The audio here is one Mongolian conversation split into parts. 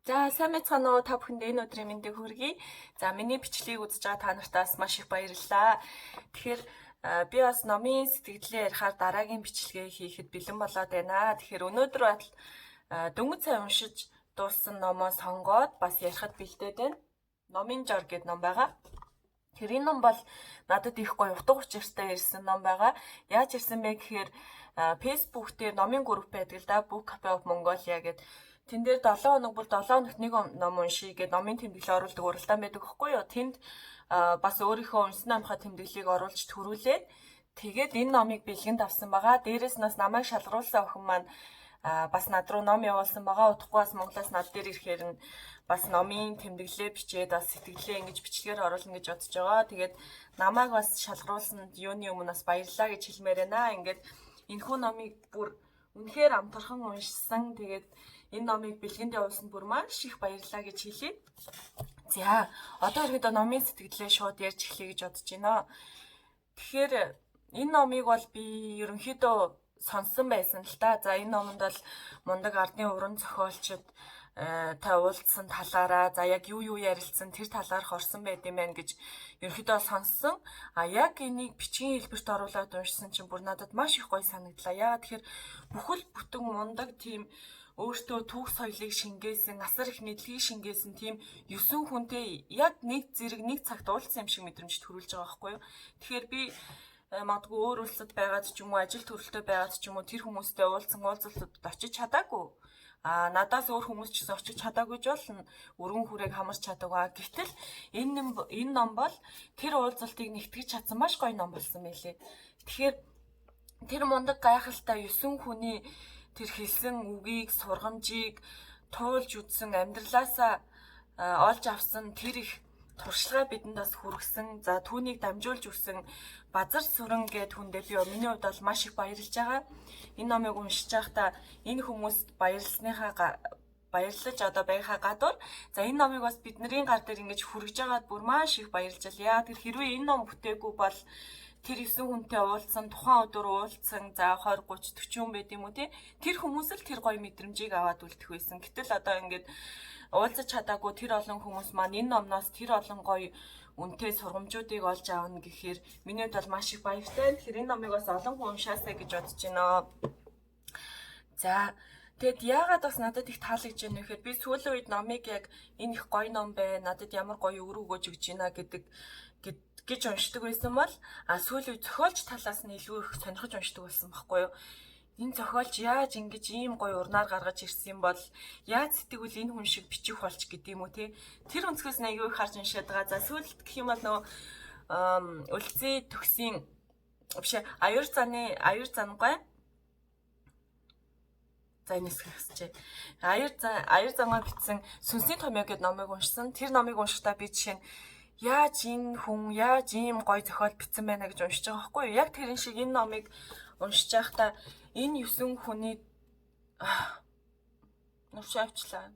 За, сайн байцгаана уу, та бүхэнд энэ өдрийн мэндийг хүргэе. За, миний бичлэгийг үзэж байгаа та нартаас маш их баярлалаа. Тэгэхээр би бас номын сэтгэлдээ ярихаар дараагийн бичлэгээ хийхэд бэлэн болоод байна. Тэгэхээр өнөөдөр бол дөнгөж сая уншиж дууссан номоо сонгоод бас ярихад бэлдээд байна. Номын жор гэдэг ном байгаа. Тэр энэ ном бол надад их гоё утга учиртай ирсэн ном байгаа. Яаж ирсэн бэ гэхээр Facebook дээр номын групп байдаг л да. Book Cafe of Mongolia гэдэг. Тэн дээр 7 хоног бүр 7 хоногт нэг ном уншия гэдэг номын тэмдэглэл оруулдаг уралдаан байдаг байхгүй юу? Тэнд бас өөрийнхөө унсан номынхаа тэмдэглэлийг оруулж төрүүлээд тэгээд энэ номыг бэлгэнд авсан байгаа. Дээрээс нь бас намайг шалгаруулсан охин маань бас над руу ном явуулсан байгаа. Удахгүй бас Монголоос над дээр ирэхээр нь бас номын тэмдэглэлээ бичээд бас сэтгэлээ ингэж бичлэгээр оруулна гэж бодож байгаа. Тэгээд намайг бас шалгаруулсанд юуны өмнө бас баярлалаа гэж хэлмээр байна. Ингээд энэхүү номыг бүр үнэхээр амтархан уншсан. Тэгээд энэ номыг бэлгэнд явуулсанд бүр маш их баярлалаа гэж хэлье. За, одоо ерөөдөө номын сэтгэлдээ шууд ярьж эхлэе гэж бодож байна. Тэгэхээр энэ номыг бол би ерөнхийдөө сонссон байсан л та. За, энэ номонд бол мундаг ардын уран зохиолчид та уулзсан талаараа, за яг юу юу ярилцсан тэр талаарх орсон байд юм байна гэж ерөнхийдөө сонссон. А яг энийг бичгийн хэлбэрт оруулаад уншсан чинь бүр надад маш их гоё санагдлаа. Яагаад тэгэхээр бүхэл бүтэн мундаг тийм өөртөө түүх соёлыг шингээсэн, асар их мэдлэгийг шингээсэн тийм 9 хүнтэй яг нэг зэрэг нэг цагт уулзсан юм шиг мэдрэмж төрүүлж байгаа байхгүй юу. Тэгэхээр би магадгүй өөр улсад байгаад ч юм уу, ажил төрөлтөө байгаад ч юм уу тэр хүмүүстэй уулзсан уулзалтуудад очиж чадаагүй. А надаас өөр хүмүүс ч гэсэн очиж чадаагүй ч болно. Өргөн хүрээг хамарч чадаагүй. Гэтэл энэ ном бол тэр уулзалтыг нэгтгэж чадсан маш гоё ном болсон мэлээ. Тэгэхээр тэр мундаг гайхалтай 9 хүний тэр хэлсэн үгийг, сургамжийг туулж үзсэн, амьдралаасаа олж авсан тэр их туршлага бидэнд бас хүргэсэн. За, түүнийг дамжуулж өгсөн Базар Сүрэн гээд хүндээ би миний хувьд бол маш их баярлж байгаа. Энэ номыг уншиж байхдаа энэ хүмүүст баярлсныхаа баярлаж одоо байхаа гадуур, за энэ номыг бас бидний гар дээр ингэж хүргэж байгаад бүр маш их баярлж байна. Яа тэр хэрвээ энэ ном бүтээгүй бол тэр 9 хүнтэй уулзсан, тухайн өдөр уулзсан, за 20 30 40 хүн байд юм уу те. Тэр хүмүүс л тэр гоё мэдрэмжийг аваад үлдэх байсан. Гэтэл одоо ингээд уулзаж чадаагүй тэр олон хүмүүс маань энэ номноос тэр олон гоё үнэтэй сургамжуудыг олж авна гэхээр миний хувьд бол маш их баяртай. Тэгэхээр энэ номыг бас олон хүн уншаасай гэж бодож байна. За, тэгэд яагаад бас надад их таалагдж байна вэ гэхээр би сүүлийн үед номыг яг энэ их гоё ном байна, надад ямар гоё өр өгөөж өгч байна гэдэг гэж уншдаг байсан бол сүүлийн үед зохиолч талаас нь илүү их сонирхож уншдаг болсон байхгүй юу? Энэ зохиолч яаж ингэж ийм гоё урнаар гаргаж ирсэн юм бол, яаж сэтгэвэл энэ хүн шиг бичих болж гэдэг юм уу те. Тэр өнцгөөс нь аягүй их харж уншаад байгаа. За, сүүлд гэх юм бол нөгөө Үлзий төгсийн биш, аюур заны аюур зангай. За, энэ хэсэг хэсчээ. Аюур зангаа бичсэн Сүнсний томьёо гэдэг номыг уншсан. Тэр номыг уншихдаа би жишээ нь яаж энэ хүн яаж ийм гоё зохиол бичсэн байна гэж уншиж байгаа байхгүй юу? Яг тэрэн шиг энэ номыг уншиж байхдаа энэ 9 хүний нуршаа авчлаа.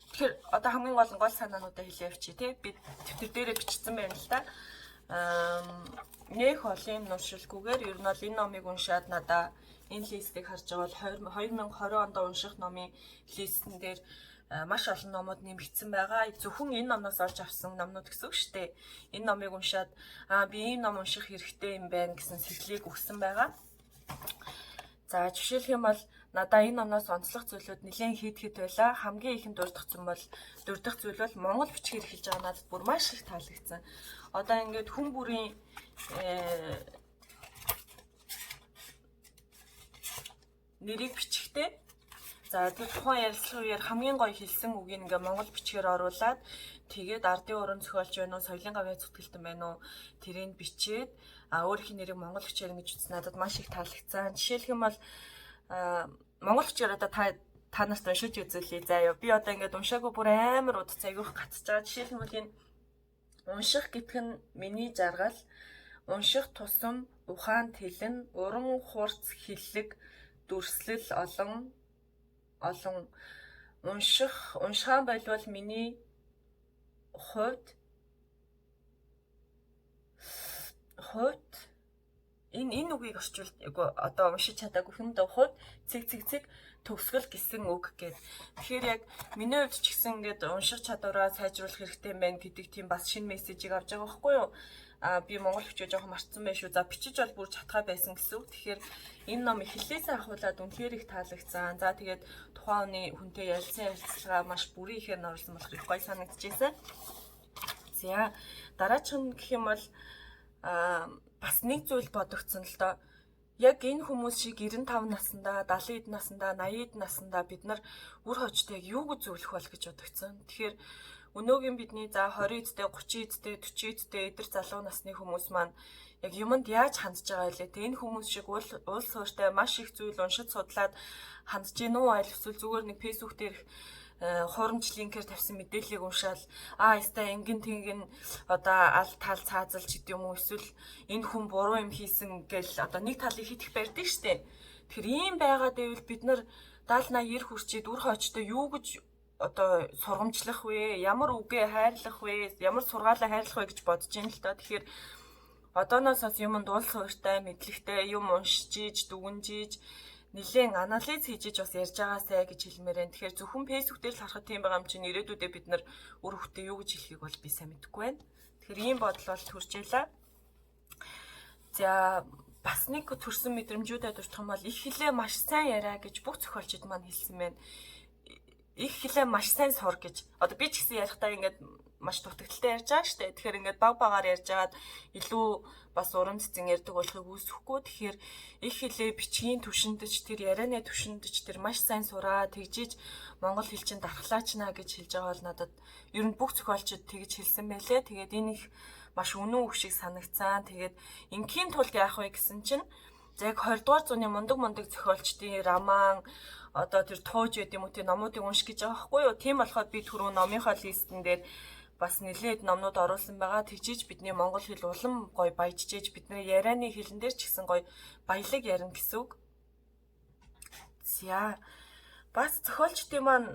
Тэгэхээр одоо хамгийн гол нь гол санаануудаа хэлээ явчих тий. Би тэвтэр дээрээ бичсэн байна л та. Нэх олон юм нуршилгүйгээр ер нь бол энэ номыг уншаад надаа энэ листийг харж байгаа бол 2020 онд унших номын листэн дээр маш олон номууд нэмэгдсэн байгаа. Зөвхөн энэ номноос олж авсан номнууд гэсэн үг шүү дээ. Энэ номыг уншаад би ийм ном унших хэрэгтэй юм байна гэсэн сэтгэлийг өгсөн байгаа. За, жишээлх юм бол надаа энэ номноос онцлог зүйлүүд нэлээд хэд хэд байлаа. Хамгийн ихэнд дурдсан бол дурдах зүйл бол монгол бичгээр эхэлж байгаа надад бүр маш их таалагдсан. Одоо ингээд хүн бүрийн нэрийг бичихтэй. За, тэр тухайн ярилцлагын үеэр хамгийн гоё хэлсэн үгийг ингээ монгол бичгээр оруулаад тэгээд ардын уран зохиолч байна уу, соёлын гавьяа зүтгэлтэн байна уу, тэрийг бичээд өөрийнх нь нэрийг монгол бичгээр ингэж утсан надад маш их таалагдсан. Жишээлх юм бол монгол бичгээр одоо та нарт уншиж үзүүлье заа юу. Би одоо ингээд уншаагүй бүр амар удц айгүйх гацж байгаа. Жишээлх юм бол энэ унших гэдг нь миний жаргал, унших тусам ухаан тэлэн, уран хурц хиллэг, дүрслэл олон олон унших уншаан болвол миний хувьд Энэ үгийг орчуул одоо уншиж чадаагүй хүнд хувьд цэг цэг цэг төгсгөл гэсэн үг гэд. Тэгэхээр яг миний хувьд ч гэсэн ингээд унших чадвараа сайжруулах хэрэгтэй юм байна гэдэг тийм бас шинэ мессежийг авч байгаа байхгүй юу? А би монгол бичгээ жоохон мартсан байх шүү. За бичиж бол бүр чадхаа байсан гэсэн үг. Тэгэхээр энэ ном эхлээсээ ахуулаад үнэхээр их таалагдсан. За тэгээд тухайн хүний хүнтэй ярилцсан ярилцлага маш бүрийн ихээр нь оруулсан болохоор их гоё санагдчихсэн. За дараачих нь гэх юм бол бас нэг зүйл бодогдсон л доо. Яг энэ хүмүүс шиг 95 наснда, 70 эд наснда, 80 эд наснда бид нар үр хожтой яг юу гэж зөвлөх бол гэж бодогдсон. Тэгэхээр өнөөгийн бидний за 20 эдтэй, 30 эдтэй, 40 эдтэй эдэр залуу насны хүмүүс маань яг юмд яаж хандж байгаа вэ? Тэ энэ хүмүүс шиг уул суурьтай маш их зүйл уншиж судлаад хандж гин үү? Аль эсвэл зүгээр нэг Facebook дээрх хуурамч линкээр тавьсан мэдээллийг уншаал яста ингэн тэнгэн одоо ал тал цаазалж гэдэг юм уу, эсвэл энэ хүн буруу юм хийсэн гэл одоо нэг талыг хитэх барьдаг штэ. Тэгэхээр ийм байгаа дэвэл бид нар 70 80 90 хүрчээд үр хойчтой юу гэж одоо сургамжлах вэ? Ямар үгээ хайрлах вэ? Ямар сургаалаа хайрлах вэ гэж бодож байна л доо. Тэгэхээр одооноос бас юмд уул суурьтай, мэдлэгтэй юм уншиж иж, дүгнжиж, нэлээн анализ хийж иж бас ярьж байгаасай гэж хэлмээр байна. Тэгэхээр зөвхөн Facebook дээр л харахад тийм байгаа юм чинь ирээдүйдээ бид нар үр хөвгтөө юу гэж хэлхийг бол би сайн мэдэхгүй байна. Тэгэхээр ийм бодол бол төрж байлаа. За бас нэг төрсэн мэдрэмжүүдэд дурдах юм бол их хэлээ маш сайн яриа гэж бүх зохиолчид маань хэлсэн байна. Их хэлээ маш сайн сур гэж. Одоо би ч гэсэн ярихдаа ингээд маш дутагдaltaй ярьж байгаа штэ. Тэгэхээр ингээд баг багаар ярьж агаад илүү бас урам цэцэн ярьдаг болохыг үүсэхгүй. Тэгэхээр их хэлээ бичгийн түвшинд ч тэр ярианы түвшинд ч тэр маш сайн сураа тэгжиж монгол хэл чинь дархлаачна гэж хэлж байгаа бол надад ер нь бүх зохиолчид тэгж хэлсэн байлээ. Тэгээд энэ их маш үнэн үг шиг санагцсан. Тэгээд ингийн тулд яах вэ гэсэн чинь за яг 20 дугаар зууны мундаг зохиолчдын роман одоо тэр тууж байд юм уу, тийм номуудыг унших гэж байгаа байхгүй юу? Тийм болохоор би түрүү номынхоо листэн дээр бас нэлээд номнууд оруулсан байгаа. Тэгжиж бидний монгол хэл улам гоё баяжжээж бидний ярианы хэлэн дээр ч гэсэн гоё баялаг ярина гэсэн үг. За бас зохиолчдын маань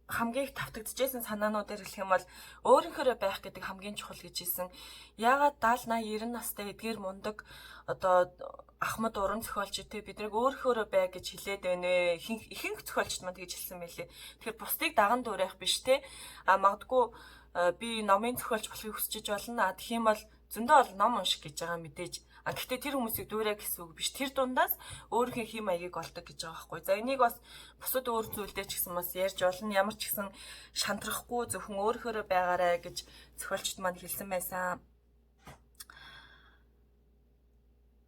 хамгийн их тавтагдчихсэн санаануудаар хэлэх юм бол өөрийнхөөрөө байх гэдэг хамгийн чухал гэж хэлсэн. Яагаад 70 80 90 настай эдгээр мундаг одоо ахмад уран зохиолч те биднийг өөрийнхөөрөө бай гэж хэлээд байна вэ? Ихэнх зохиолчд маань тэгж хэлсэн байлээ. Тэгэхээр бусдыг даган дуурайх биш те. А магадгүй би номын зохиолч болохыг хүсэж болно. А тэгэх юм бол зөндөө олон ном унших гэж байгаа мэдээж. А гэхдээ тэр хүмүүсийг дуурай гэсэн үг биш. Тэр дундаас өөрийнхөө хэм маягийг олдог гэж байгаа байхгүй. За энийг бас бусад өөр зүйлдээ ч гэсэн бас ярьж болно. Ямар ч гэсэн шантрахгүй зөвхөн өөрийнхөөрөө байгаарай гэж зохиолчд маань хэлсэн байсан.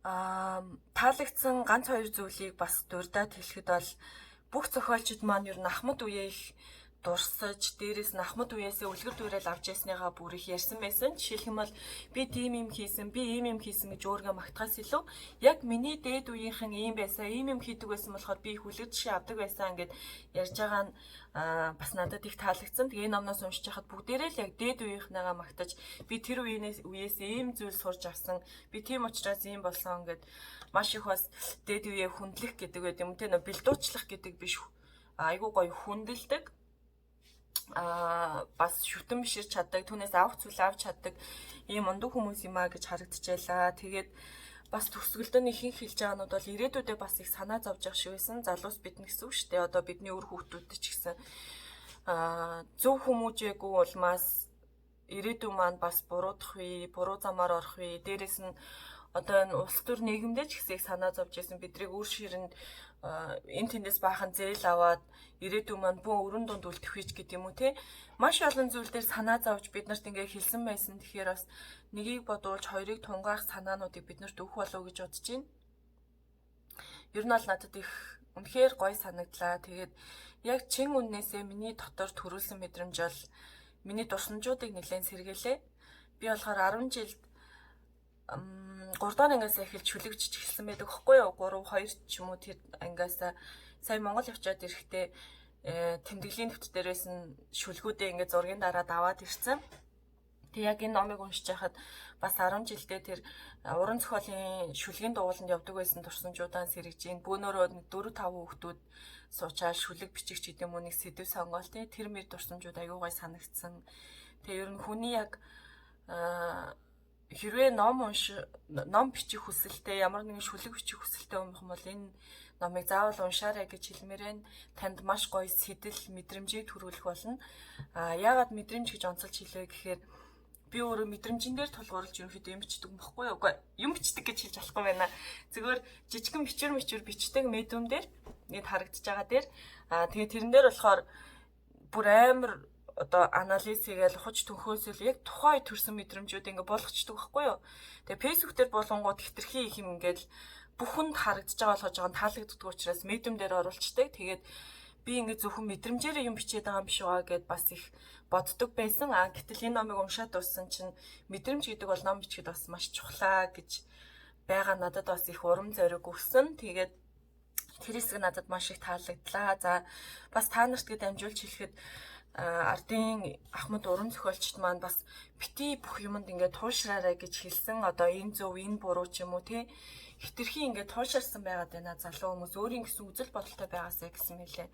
Таалагдсан ганц хоёр зүйлийг бас дурдаад хэлэхэд бол бүх зохиолчд маань ер нь ахмад үеэ их дурсаж, дээрээс нь ахмад үеэсээ үлгэр дуурайл авч ясныгаа бүр их ярьсан байсан. Жишээлх юм бол би тийм юм хийсэн, би ийм юм хийсэн гэж өөрийгөө магтахаас илүү яг миний дээд үеийнхэн ийм байсан, ийм юм хийдэг байсан болохоор би их үлгэр жишээ авдаг байсан гэд ярьж байгаа нь бас надад их таалагдсан. Тэгээ энэ номноос уншиж хахад бүгдээрээ л яг дээд үеийнхнээгаа магтаж би тэр үеэс ийм зүйл сурч авсан, би тийм учраас ийм болсон гэд маш их бас дээд үеэ хүндлэх гэдэг байд юм те, нөө бэлдуучлах гэдэг биш, айгуу гоё хүндэлдэг, бас шүтэн биширч чаддаг, түүнээс авах зүйл авч чаддаг ийм мундаг хүмүүс юм а гэж харагдчихлаа. Тэгээд бас төгсгөлдөө ихэнх хэлж байгаа нь бол ирээдүйдээ бас их санаа зовж явах шиг байсан. Залуус бид нэгсэн үг шүү дээ. Одоо бидний үр хүүхдүүд ч гэсэн зөв хүмүүжээгүй улмаас ирээдүйн маань бас буруудах вэ, буруу замаар орох вэ. Дээрээс нь одоо энэ улс төр нийгэмдээ ч гэсэн их санаа зовж байсан. Бидрийг үр ширэнд энэ тэндээс баахан зээл аваад ирээдүйн маань бүү өрөн дунд үлдэх гэж гэдэг юм уу те. Маш олон зүйл дээр санаа зовж бид нарт ингээ хэлсэн байсан. Тэгэхээр бас нэгийг бодуулж хоёрыг тунгаах санаануудыг бид нарт өгөх болов уу гэж бодож байна. Ер нь бол надад их үнэхээр гоё санагдлаа. Тэгээд яг чин үннээсээ миний дотор төрүүлсэн мэдрэмж бол миний дурсамжуудыг нэлээд сэргээлээ. Би болохоор 10 жилд 3 дахь ангиас эхэлж шүлэгжиж эхэлсэн байдаг аахгүй юу? 3 2 ч юм уу тэр ангиас сая Монгол явчаад ирэхдээ тэмдэглэлийн дэвтэр байсан шүлгүүдээ ингээд зургийн дараа даваад ирсэн. Тэг яг энэ номыг уншиж байхад бас 10 жилдээ тэр уран зохиолын шүлгийн дугууланд явдаг байсан дурсамжуудаа сэргэж гин. Бөөнөрөө 4 5 хүүхдүүд суучаал шүлэг бичих ч гэдэм үү нэг сэдв сонгоол тий тэр мэр дурсамжууд аягүй гой санагдсан. Тэгээ ер нь хүний яг Хэрвээ ном бичих хүсэлтэй, ямар нэгэн шүлэг бичих хүсэлтэй юм бол энэ номыг заавал уншаарай гэж хэлмээр байна. Танд маш гоё сэтэл, мэдрэмжийг төрүүлэх болно. Яагаад мэдрэмж гэж онцолж хэлвэ гэхээр би өөрөө мэдрэмжэн дээр тулгуурлаж ерөнхийдөө юм бичдэг юм бохгүй юу? Үгүй юм бичдэг гэж хэлж болохгүй байна. Зүгээр жижигхэн бичвэр мичвэр бичдэг Medium дээр нэг харагдаж байгаа дээр тэгээ тэрэн дээр болохоор бүр амар одоо анализ хийгээл ухаж төнхөөсөл яг тухайн төрсэн мэдрэмжүүд ингээ болгочдөг байхгүй юу. Тэгээ Facebook дээр болонгууд хитрхи их юм ингээл бүхэнд харагдаж байгаа болохоор жоохон таалагддаг учраас Medium дээр оруулцдаг. Тэгээд би ингээ зөвхөн мэдрэмжээрээ юм бичээд байгаа юм биш үү гэд бас их боддог байсан. Гэтэл энэ номыг уншаад дууссан чинь мэдрэмж гэдэг бол ном бичгээд бас маш чухлаа гэж байгаа надад бас их урам зориг өгсөн. Тэгээд тэр хэсэг надад маш их таалагдлаа. За бас та нарт гээд дамжуулж хэлэхэд ардын ахмад уран зохиолчд маань бас бити бүх юмд ингээд туушраарай гэж хэлсэн. Одоо энэ зөв, энэ буруу ч юм уу те хитрхи ингээд туушарсан байгаад байна. Залуу хүмүүс өөрийн гэсэн үзэл бодолтой байгаасай гэсэн мэлээ.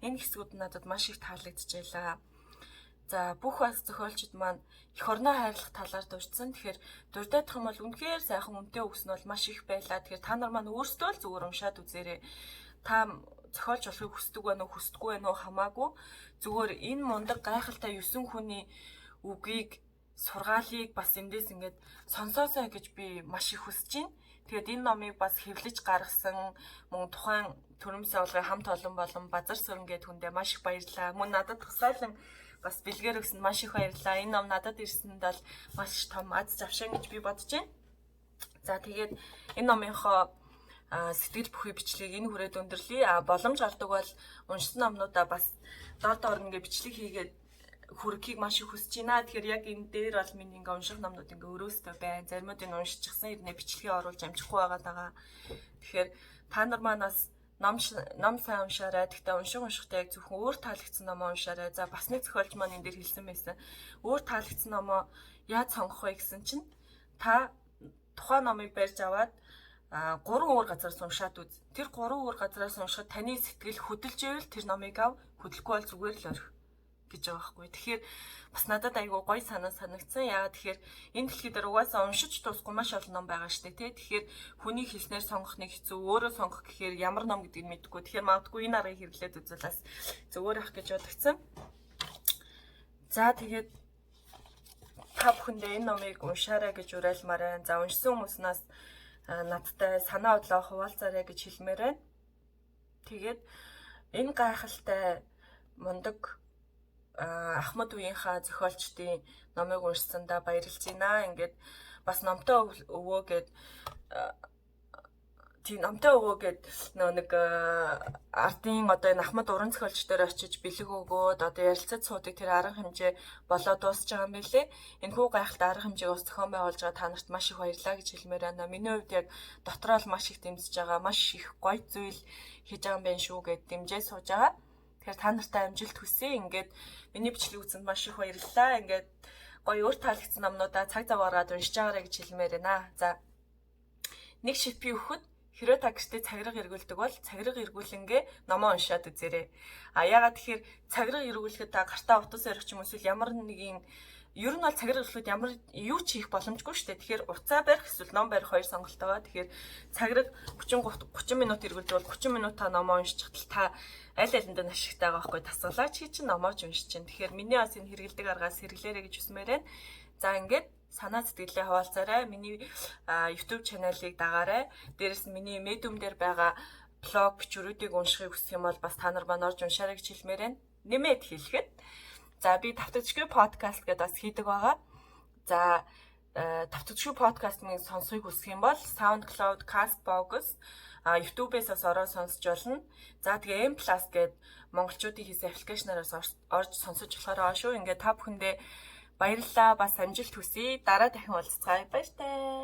Энэ хэсгүүд надад маш их таалагдчихлаа. За бүх бас зохиолчд маань эх орноо хайрлах талаар дурдсан. Тэгэхээр дурдах юм бол үнэхээр сайхан үнэтэй үгс нь бол маш их байлаа. Тэгэхээр та нар маань өөрсдөө л зүгээр уншаад үзээрэй. Та зохиолч болохыг хүсдэг байна уу, хүсдэггүй байна уу хамаагүй. Зүгээр энэ мундаг гайхалтай 9 хүний үгийг сургаалыг бас эндээс ингээд сонсоосой гэж би маш их хүсэж байна. Тэгээд энэ номыг бас хэвлэж гаргасан мөн тухайн төрөмс овлогын хамт олон болон Базар сүрэн гээд хүндээ маш их баярлалаа. Мөн надад тусгайлан бас бэлгээр өгсөнд маш их баярлалаа. Энэ ном надад ирсэнд бол маш том аз завшаан гэж би бодож байна. За тэгээд энэ номынхоо сэтгэл бүхий бичлэгийг энэ хүрээд өндөрлөе. Боломж гардаг бол уншсан номнуудаа бас дор дор ингээ бичлэг хийгээд хүргэхийг маш их хүсэж байна. Тэгэхээр яг энэ дээр бол миний ингээ унших номнууд ингээ өрөөстэй байна. Заримудыг уншчихсан ирнэ бичлэгээ оруулж амжихгүй байгаа даа. Тэгэхээр та нар маань бас ном сайн уншаарай. Гэхдээ уншихтай яг зөвхөн өөр таалагдсан номоо уншаарай. За бас нэг зохиолч маань энэ дээр хэлсэн байсан. Өөр таалагдсан номоо яаж сонгох вэ гэсэн чинь та тухайн номыг барьж аваад 3 өөр газараас уншаад үз. Тэр 3 өөр газараас уншихад таны сэтгэл хөдөлж ивэл тэр номыг ав, хөдлөхгүй бол зүгээр л орхи гэж байгаа байхгүй. Тэгэхээр бас надад айгүй гоё санаа санагдсан. Яагаад тэгэхээр энэ дэлхий дээр угаасаа уншиж дуусахгүй маш олон ном байгаа шүү дээ, тий. Тэгэхээр хүний хэлснээр сонгох нэг хэцүү, өөрөө сонгох гэхээр ямар ном гэдгийг мэдэхгүй. Тэгэхээр магадгүй энэ аргыг хэрэглээд үзвэл бас зүгээр ах гэж бодогдсон. За тэгээд та бүхэндээ энэ номыг уншаарай гэж уриалмаар байна. За уншсан хүмүүснээс надтай санаа бодлоо хуваалцаарай гэж хэлмээр байна. Тэгээд энэ гайхалтай мундаг ахмад үеийнхаа зохиолчдын номыг уншсандаа баярлж байна. Ингээд бас номтой өвөө гээд тийм номтой өвөө гээд нөө нэг ардын одоо энэ ахмад уран зохиолч дээр очиж бэлэг өгөөд одоо ярилцаж суудаг тэр арга хэмжээ болоо дуусч байгаа юм билээ. Энэ хүү гайхалтай арга хэмжээг бас зохион байгуулж байгаа та нарт маш их баярлалаа гэж хэлмээр байна. Миний хувьд яг дотроо л маш их дэмжиж байгаа, маш их гоё зүйл хийж байгаа юм байна шүү гэд дэмжээ сууж байгаа. Тэгэхээр та нартай амжилт хүсье. Ингээд миний бичлэг үзсэнд маш их баярлалаа. Ингээд гоё өөр таалагдсан номнуудаа цаг зав гаргаад уншиж байгаарай гэж хэлмээр байна. За нэг шипи өгөхөд хэрвээ та гэртээ цагирга эргүүлдэг бол цагирга эргүүлэнгээ номоо уншаад үзээрэй. Яагаад тэгэхээр цагирга эргүүлэхэд та гартаа утас орих ч юм эсвэл ямар нэгэн ер нь бол цагирга эргүүлэхэд ямар юу ч хийх боломжгүй шүү дээ. Тэгэхээр утсаа барих эсвэл ном барих хоёр сонголт байгаа. Тэгэхээр цагирга 30 минут эргүүлдэг бол 30 минут та номоо уншчихтал та аль алиндаа ашигтай байгаа байхгүй тасгалаач хий чинь номоо ч уншиж чинь. Тэгэхээр миний бас энэ хэрэгэлдэг аргаас хэрэглээрэй гэж хүсмээр байна. За ингээд санаа сэтгэлээ хаваалцаарай. Миний YouTube channel-ыг дагаарай. Дээрэс нь миний Medium дээр байгаа блог бичвэрүүдийг уншихыг хүсэх юм бол бас та нар маань орж уншаарай гэж хэлмээр байна. Нэмээд хэлэхэд за би тавтагдшгүй подкаст гэдээ бас хийдэг байгаа. За тавтагдшгүй подкаст минь сонсохыг хүсэх юм бол SoundCloud, Castbox, YouTube-ээс бас ороо сонсч болно. За тэгээ M+ гээд монголчуудын хийсэн аппликейшнаас орж сонсож болохоор байгаа шүү. Ингээд та бүхэндээ баярлалаа. Бас амжилт хүсье. Дараа дахин уулзцгаая. Баяртай.